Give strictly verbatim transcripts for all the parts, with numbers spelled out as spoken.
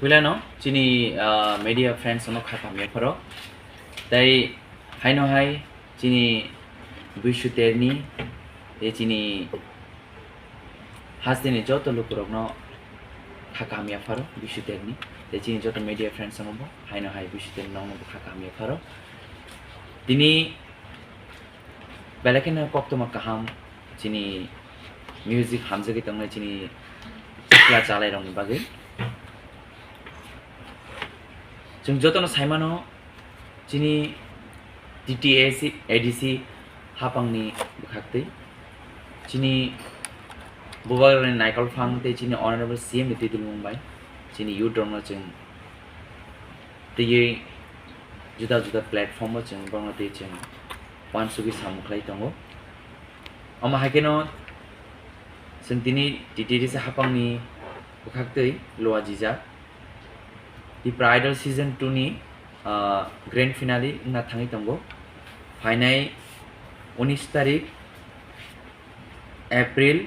Puilano chini, ah, media friends no kha kamya pharo. Tai haino hai chini Bishu Terni, tei chini hasteni joto lukurokno kha kamya pharo Bishu Terni. Tei chini joto media friends no bo haino hai Bishu Terni nokno bo kha kamya pharo. Tini belai kheno koktwma kaham chini music hamjagwi tongnai chini sikla chalairokni bagwi. Chwng jotono saimano chini T T A C, A D C hapangni bwkhaktwi chini Bubagrani Naikol Phang tei chini Honorable C M ni twi dulmung bai chini youth rokno chwng twiwi juda juda platform o chwng borokno twi chwng uansugwi samung khlai tongo. Omo hai kheno chwng tini T T D C hapangni bwkhaktwi luajijak Tipra Idol Season two ni, ah, grand finale wngna thangwi tongo. Phainai unis tarik April,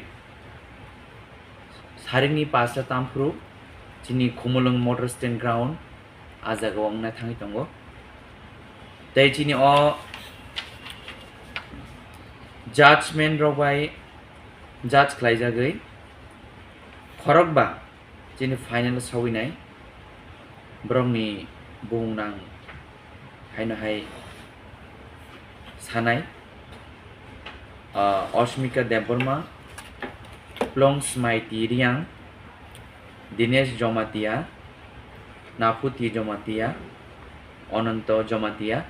sarikni pasta tamphuru chini Khumulwng Motor Stand Ground, ah jagao wngna thangwi tongo. Tei chini o judgment rok bai judge khlaijagwi khorokba chini final o sawinai borokni bumung nang haino hai sanai, ah, Osmika Debbarma, Plong Smaiti Riang, Dinesh Jomatia, Naputi Jomatia, Ononto Jomatia,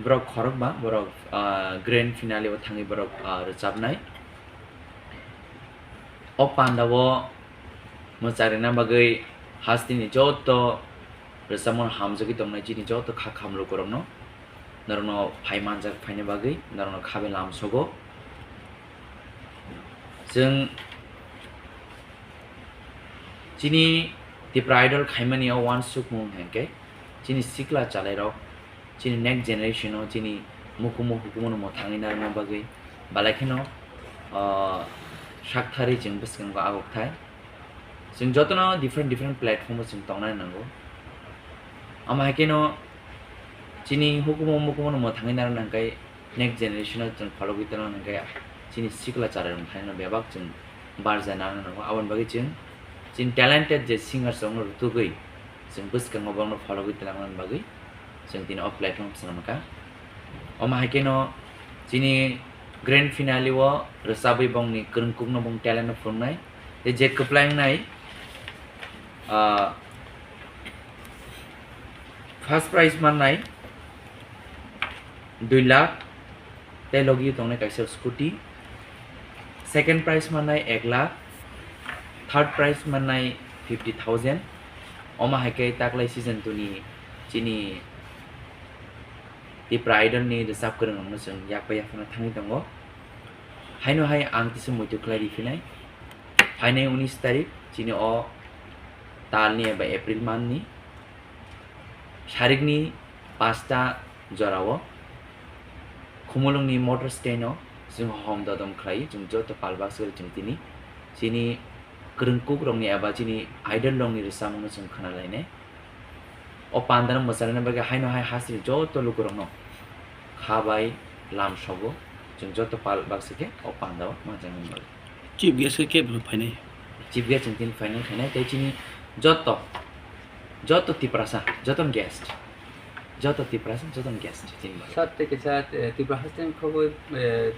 borok khorokba, borok, ah, grand finale o thangwi borok, ah, rwchapnai. O pandao mwcharina bagwi hasteni joto rwchapmung hamjagwi tongnai chini joto kha khamlukurokno, norokno phai manjak phaina bagwi norokno khabe lamsogo. Chwng chini Tipra Idol khaimani o uansukmung hinkhe chini sikla chalairok, chini next generation o chini mukumu hukumu no mwthangwi narwkna bagwi belai kheno, ah, sakthari chwng bwskango agok thai. Chwng jotono different different platform o chwng tongnani nango. Omo hai kheno chini hukumu mukumu no mwthangwi narwkna hwnkhe next generation o chwng phologwi tongna hwnkhe chini sikla chalairok thaino bebak chwng barja nangna nango. Aboni bagwi chwng chini talented je singers rokno rwtugwi chwng bwskango borokno phologwi twlangna bagwi chwng tini o platform swnamkha. Omo hai kheno chini grand finale o rwchabwi bongni kwrwngkukno bong talent no phunuknai. Tei je kwplai wngnai, ah, first prize mannai dui lakh, tei logi tongnai kaisa scooty. Second prize mannai ek lakh, third prize mannai fifty thousand. Omo hai khe taklai season two ni chini Tipra Idol ni rwchap kwrwng rokno chwng yak bai yaphano thangwi tongo. Haino hai ang kisa muitu khlai riphinai. Phainai unis tarik chini o talni eba April month ni sarikni pasta jorao Khumulwngni motor stand o chwng hom dodom khlai, chwng joto pal baksa chwng tini chini kwrwngkuk rokni eba chini idol rokni rwchapmung no chwng khna lainai. O panda no mwcharina bagwi haino hai hasteni joto lukurokno kha bai lam sogo, chwng joto pal baksa khe o panda o manjaknani bagwi. Chief guest khe kebo phainai? Chief guest chwng tini phainai khainai tei chini joto, joto Tiprasa, joto guest, joto Tiprasa, joto guest chini bagwi. Sir, tei kaisa, eh, Tipra hasteni khobwi, eh,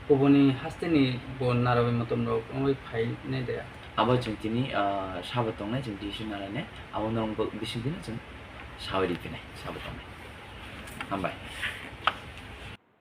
kubuni hasteni bo narawi motom rok wngwi phainai de? Abo chwng tini, ah, sabo tongnai, chwng decision nalainai, abo norok bo bising tini chwng sawi riphinai, sabo tongnai. Hambai.